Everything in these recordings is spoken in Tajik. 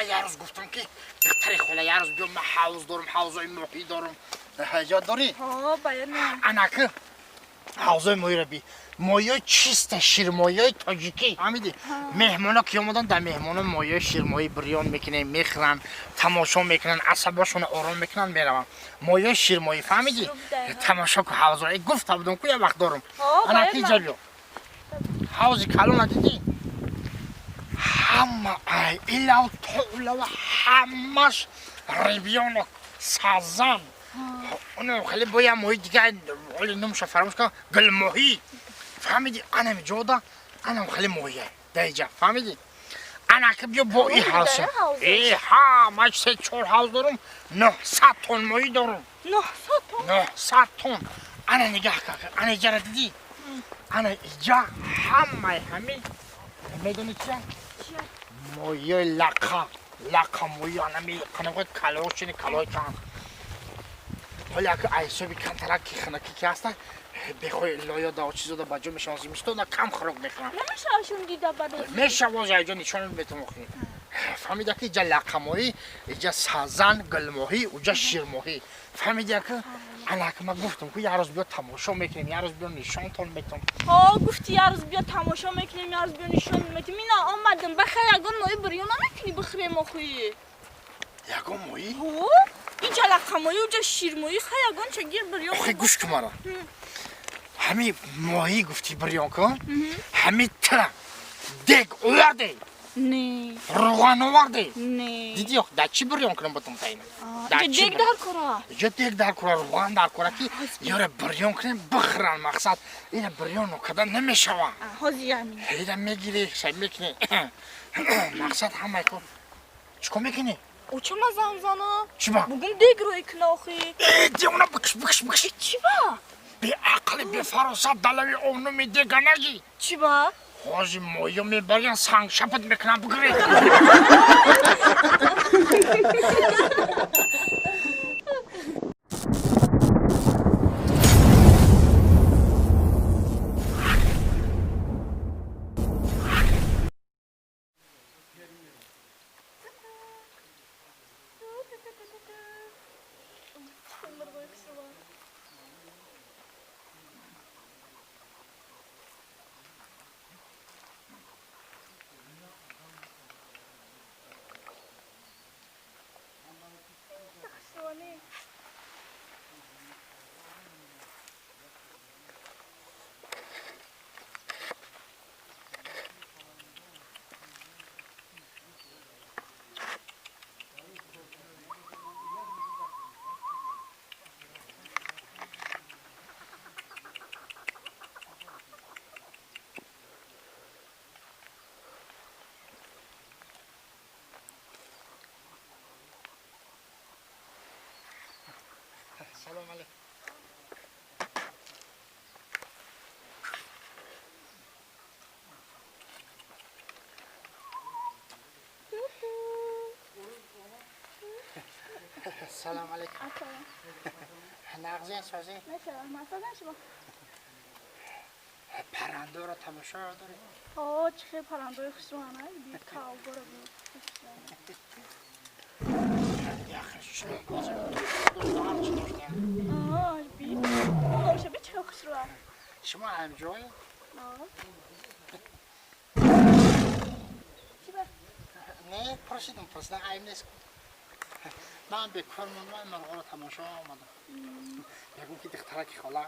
Ман як рӯз гуфтам ки духтари хола як рӯз биё, ман ҳавз дорам, ҳавзои моҳӣ дорам. Ёд дорӣ? Ҳо, баяд не. Анаки ҳавзои моҳиро би. Моҳиёи чиста, ширмоҳиёи тоҷикӣ. Фаҳмидӣ? Меҳмоно ки омадан, дар меҳмоно моҳиёи ширмоҳӣ бирён мекунем, мехӯранд, тамошо мекунанд, асабошонро ором мекунанд, мераванд. Моҳиёи ширмоҳӣ, фаҳмидӣ? Тамошо ку ҳавзо. Гуфта будам ку як вақт дорам. Анаки иҷа биё. Ҳавзи калона дидӣ? Ҳама ай илав то улава ҳамаш рибёнок, сазан. Оно хеле бо як моҳи дига, ҳоли номша фаромӯш кардам, гулмоҳӣ. Фаҳмидӣ? Анами ҷода, анам хеле моҳия даиҷа, фаҳмидӣ? Анаки биё бо и ҳавз. Э, ҳа, ман се чор ҳавз дорам, 900 тонн моҳӣ дорам. 900 тонн? 900 тонн. Ана нигаҳ кар, ана иҷара дидӣ? Ана иҷа ҳамаи ҳамин медонӣ чия? Моҳиёи лақа, лақа моҳӣ, анами қанақои калошини калои кан. Ҳоли ака айсоби камтарак ки хинаки ки ҳаста, бехои лоё да чизо да ба ҷо мешаванд, зимистон кам хӯрок мехӯранд. Намешавашон дида бадози? Мешавоз, айҷо нишон метавон охи. Фаҳмида ки иҷа лақамоҳӣ, иҷа сазан, гулмоҳӣ, уҷа ширмоҳӣ. Фаҳмиди ака? Анака ман гуфтам ку як рӯз биё тамошо мекунем, як рӯз биё нишонтон метавон. Ҳо, гуфти як рӯз биё тамошо мекунем, як рӯз биё нишон метем. Ина омадам, бахай ягон моҳӣ бирён намекунӣ бихӯрем охӯи? Ягон моҳӣ? Ҳо, иҷа лақамоҳӣ, уҷа ширмоҳӣ, хай ягон ча гир бирён. Охи гӯш кун мара. Ҳами моҳӣ гуфти бирён кун, ҳами тира дег оварде? Не. Руған оварде? Не. Дидӣ, дар чӣ бирён кунам батум таина? Иҷа дег дар кора. Иҷа дег дар кора, руған дар кора ки ёра бирён кунем, бихӯранд, мақсад. Ина бирён карда намешава. Ҳозир ями. Ина мегирӣ, шай мекунӣ. Мақсад ҳамаи кор. Чӣ кор мекунӣ? Оча ма занг зана. Чӣ ба? Бугум дег рӯй куна охи. Э, девона, бикш, бикш, бикш. Чӣ ба? Беақли бефаросат, далави овнуми дега наги. Чӣ ба? Ҳозир моҳиё мебарян, санг шапат мекунам, бигирӣ. Салом алейкум. Салом алейкум. Нағзин, созин? Паррандоро тамошо доред? Ҳо, чӣ хел паррандои хушрӯ би кавборо би. Би. Оша би чӣ хел хушрӯ. Шумо ҳамҷой? Чӣ ба? Не, пурсидам, пурсидам, айб нест. Ман бекор мондам, мурғоро тамошо омадам. Мегӯм ки духтараки хола,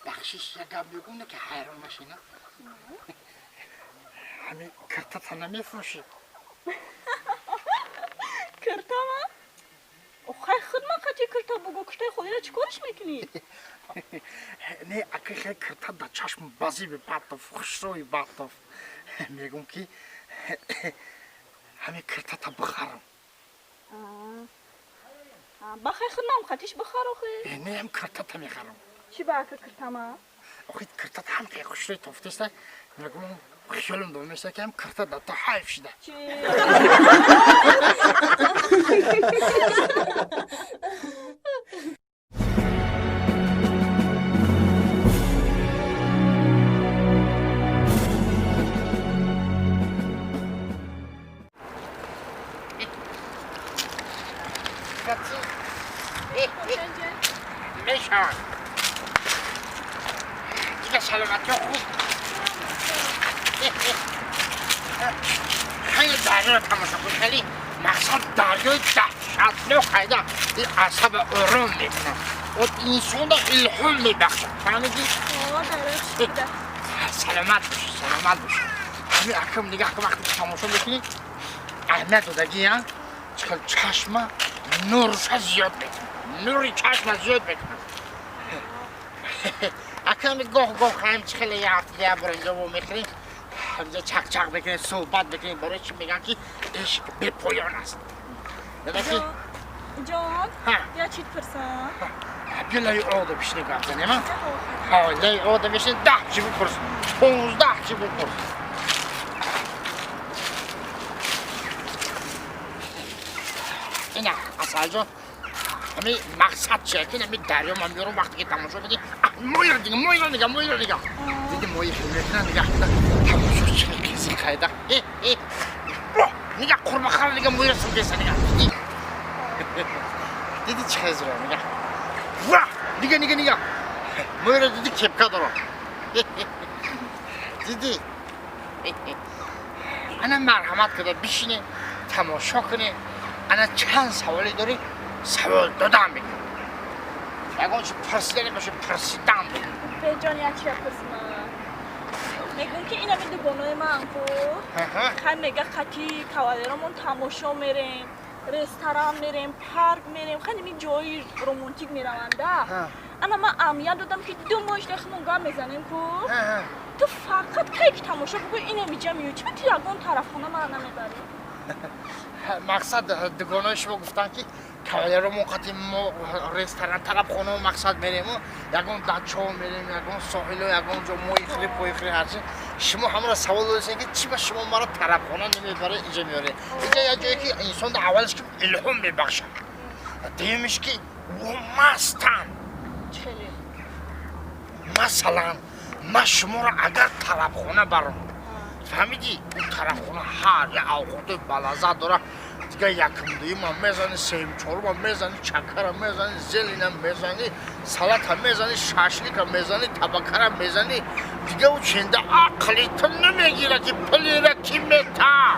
бахшиш, як гап мегӯм, не ки ҳайрон нашина. Ҳами киртата намефурӯшӣ? Киртама? Охай худ ман қати кирта бугу, киртаи холиро чӣ кориш мекунӣ? Не, ака хел кирта да чашм базиби батов, хушрӯи батов. Мегӯм ки ҳами киртата бихарам. Бахай худ ман қатиш бихар охи. Не, ҳам киртата мехарам. Чӣ ба ака киртама? Охи киртата ҳам хел хушрӯи тофтеста. Мегӯм хиёлам дом меша ки ҳам кирта да то ҳайф шида. Чӣ? Кати мешавад. Дига саломатиё хуб. Хеле дарёро тамошо кун, хеле мақсад дарёи даҳшатнок хайда, ин асаба ором мекунад, от инсонро илҳом мебахшад, фаҳмидӣ? Саломат бош, саломат бош. Ҳамин акам нигаҳ кун, вақте ки тамошо мекунӣ, аҳамият додагӣ, а чӣ хел чашма нурша зиёд мекунад, нури чашма зиёд мекунад. Аками гоҳ гоҳ ҳам чӣ хеле як ҳафта як бор инҷо во мехӯрем, ҳамҷа чақ-чақ мекунем, суҳбат мекунем. Барои чӣ мегӯям, ки ишқ бепоён аст. Ки Ҷон, я чит пурсам? Бیا лаи ода бишинем, гап занем, а? Ҳа, лаи ода бишинем, 10 чӣ бипурс, 15 чӣ бипурс. Ина, Асалҷон, ҳами мақсад чия, ки ҳами дарё ман меёрам, вақте ки тамошо кунӣ, моира дига, моира дига, моира дига. Диди, мои хел мекунад, нигаҳ куда, тамошо чӣ қизи қайда. Нигаҳ, қурбақара дига, моира силдеса, нигаҳ. Диди? Диди, чӣ хезира, нигаҳ. Ва! Дига, нига, нига. Моира диди, кепка дорам. Диди? Ана, марҳамат куда, бишинем, тамошо кунем. Ана, чанд саволе дорӣ, савол додан бикун. Ягон чи пурсидане боше, пурсидан бикун. Беҷон, як чия пурсма. Мегӯм, ки инами дугонои ман ку. Хай, мега, қати кавалеромон тамошо мерем, ресторан мерем, парк мерем, хеле ми ҷои романтик мераванда. Ана, ман аҳамият додам, ки 2 моҳ ишта гап мезанем ку. Ту фақат кай ки тамошо бигӯ, инамиҷа меёй. Чӣ ту ягон тарафхона мана намебарӣ? Мақсад, дугонои шумо гуфтанд, ки кавалеромон қати мо ресторан, тарабхона, мақсад мерему, ягон дачо мерем, ягон соҳило, ягон ҷо моихӯри, поихӯри, ҳарчи. Шумо ҳамаро савол додесен, ки чӣ ба шумо маро тарабхона намебаред, инҷа меоред? Инҷа як ҷое, ки инсонда аввалиш ки илҳом мебахшад, дуюмиш ки ӯ мастанд. Масалан, ман шуморо агар тарабхона барам, фаҳмидӣ, ӯ тарабхона ҳар як авқотои балаззат дорад. Дига якум, дуюма мезани, сеюм, чорума мезани, чакара мезани, зелина мезани, салата мезани, шашлика мезани, табакара мезани. Дига ӯ ченда ақли ту намегира, ки пулира ки мета.